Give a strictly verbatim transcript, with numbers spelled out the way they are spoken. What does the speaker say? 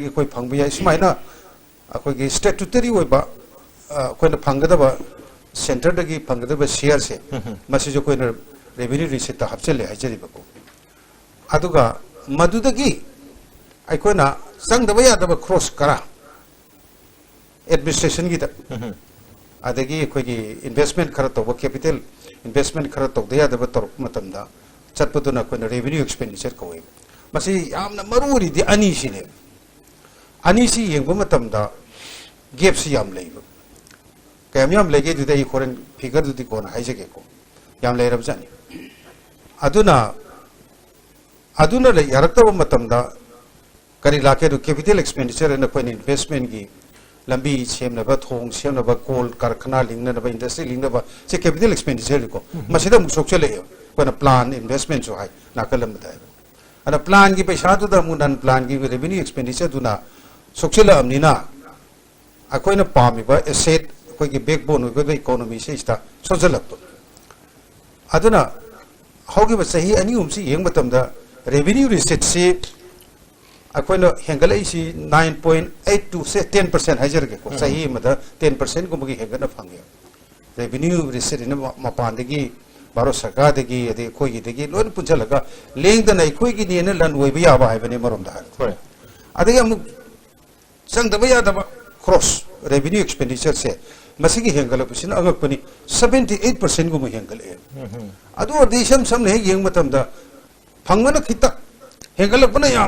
ꯑꯩꯈꯣꯏ ꯐꯪꯕ ꯌꯥꯏ꯫ ꯁꯨꯃꯥꯏꯅ ꯑꯩꯈꯣꯏꯒꯤ statutory ꯑꯣꯏꯕ, ꯑ, ꯑꯩꯈꯣꯏꯅ ꯐꯪꯒꯗꯕ, centreꯗꯒꯤ ꯐꯪꯒꯗꯕ shareꯁꯦ, ꯎꯝ꯫ ꯃꯁꯤꯁꯨ ꯑꯩꯈꯣꯏꯅ revenue receiptꯇ ꯍꯥꯞꯆꯤꯜꯂꯦ ꯍꯥꯏꯖꯔꯤꯕꯀꯣ꯫ ꯑꯗꯨꯒ ꯃꯗꯨꯗꯒꯤ ꯑꯩꯈꯣꯏꯅ ꯆꯪꯗꯕ ꯌꯥꯗꯕ ꯈꯣꯔꯁ ꯈꯔ, administrationꯒꯤꯗ, ꯎꯝ꯫ ꯑꯗꯒꯤ ꯑꯩꯈꯣꯏꯒꯤ investment ꯈꯔ ꯇꯧꯕ, capital investment ꯈꯔ ꯇꯧꯗ ꯌꯥꯗꯕ ꯇꯧꯔꯛꯄ ꯃꯇꯝꯗ ꯆꯠꯄꯗꯨꯅ ꯑꯩꯈꯣꯏꯅ revenue expenditure ꯀꯧꯋꯦꯕ꯫ ꯃꯁꯤ ꯌꯥꯝꯅ ꯃꯔꯨ ꯑꯣꯏꯔꯤꯗꯤ ꯑꯅꯤꯁꯤꯅꯦꯕ꯫ ꯑꯅꯤꯁꯤ ꯌꯦꯡꯕ ꯃꯇꯝꯗ gapꯁꯤ ꯌꯥꯝ ꯂꯩꯕ꯫ ꯀꯌꯥꯝ ꯌꯥꯝ ꯂꯩꯒꯦ ꯑꯗꯨꯗꯤ ꯑꯩ ꯍꯣꯔꯦꯟ figureꯗꯨꯗꯤ ꯀꯣꯟꯅ ꯍꯥꯏꯖꯒꯦꯀꯣ꯫ ꯌꯥꯝ ꯂꯩꯔꯕꯖꯥꯠꯅꯤ꯫ ꯑꯗꯨꯅ, ꯑꯗꯨꯅ ꯂꯩ, ꯌꯥꯔꯛꯇꯕ ꯃꯇꯝꯗ ꯀꯔꯤ ꯂꯥꯛꯀꯦ ꯑꯗꯨ capital expenditure ꯍꯥꯏꯅ ꯑꯩꯈꯣꯏꯅ investmentꯀꯤ ꯂꯝꯕꯤ ꯁꯦꯝꯅꯕ, ꯊꯣꯡ ꯁꯦꯝꯅꯕ, ꯀꯣꯜ ꯀꯔꯈꯅꯥ ꯂꯤꯡꯅꯅꯕ, industry ꯂꯤꯡꯅꯕ, ꯁꯤ capital expenditureꯅꯤꯀꯣ꯫ ꯎꯝ꯫ ꯃꯁꯤꯗ ꯑꯃꯨꯛ ꯁꯣꯛꯆꯜꯂꯛꯑꯦ꯫ ꯑꯩꯈꯣꯏꯅ plan investmentꯁꯨ ꯍꯥꯏ, ꯅꯥꯀꯜ ꯑꯃꯗ ꯍꯥꯏꯕ꯫ ꯑꯗ planꯒꯤ ꯄꯩꯁꯥꯗꯨꯗ ꯑꯃꯨꯛ non planꯒꯤ revenue expenditureꯗꯨꯅ ꯁꯣꯛꯆꯜꯂꯛꯑꯕꯅꯤꯅ ꯑꯩꯈꯣꯏꯅ ꯄꯥꯝꯃꯤꯕ asset, ꯑꯩꯈꯣꯏꯒꯤ backbone ꯑꯣꯏꯒꯗꯕ economyꯁꯤꯗ ꯁꯣꯛꯆꯜꯂꯛꯄ꯫ ꯑꯗꯨꯅ ꯍꯧꯈꯤꯕ ꯆꯍꯤ ꯑꯅꯤ ꯑꯍꯨꯝꯁꯤ ꯌꯦꯡꯕ ꯃꯇꯝꯗ revenue receiptꯁꯤ ꯑꯩꯈꯣꯏꯅ ꯍꯦꯟꯒꯠꯂꯛꯏꯁꯤ nine point eight to, say, ten percent ꯍꯥꯏꯖꯔꯒꯦꯀꯣ꯫ ꯎꯝ꯫ ꯆꯍꯤ ꯑꯃꯗ ten percentꯒꯨꯝꯕꯒꯤ ꯍꯦꯟꯒꯠꯅ ꯐꯪꯉꯦ꯫ Revenue receiptꯅ ꯃ-, ꯃꯄꯥꯟꯗꯒꯤ, ꯚꯥꯔꯠ ꯁꯔꯀꯥꯔꯗꯒꯤ, ꯑꯗꯩ ꯑꯩꯈꯣꯏꯒꯤꯗꯒꯤ ꯂꯣꯏꯅ ꯄꯨꯟꯁꯤꯜꯂꯒ ꯂꯦꯡꯗꯅ ꯑꯩꯈꯣꯏꯒꯤꯅꯦꯅ ꯂꯟ ꯑꯣꯏꯕ ꯌꯥꯕ ꯍꯥꯏꯕꯅꯤ ꯑꯃꯔꯣꯝꯗ ꯍꯥꯏꯔꯗꯤ꯫ ꯍꯣꯏ꯫ ꯑꯗꯒꯤ ꯑꯃꯨꯛ ꯆꯪꯗꯕ ꯌꯥꯗꯕ ꯈꯣꯔꯁ, revenue expenditureꯁꯦ, ꯃꯁꯤꯒꯤ ꯍꯦꯟꯒꯠꯂꯛꯄꯁꯤꯅ ꯑꯉꯛꯄꯅꯤ, seventy eight percentꯒꯨꯝꯕ ꯍꯦꯟꯒꯠꯂꯛꯑꯦ꯫ ꯎꯝ꯫ ꯑꯗꯨ ꯑꯣꯏꯔꯗꯤ ꯏꯁꯝ ꯁꯝꯅ ꯍꯦꯛ ꯌꯦꯡꯕ ꯃꯇꯝꯗ ꯐꯪꯕꯅ ꯈꯤꯇꯪ, ꯍꯦꯟꯒꯠꯂꯛꯄꯅ ꯌꯥꯝ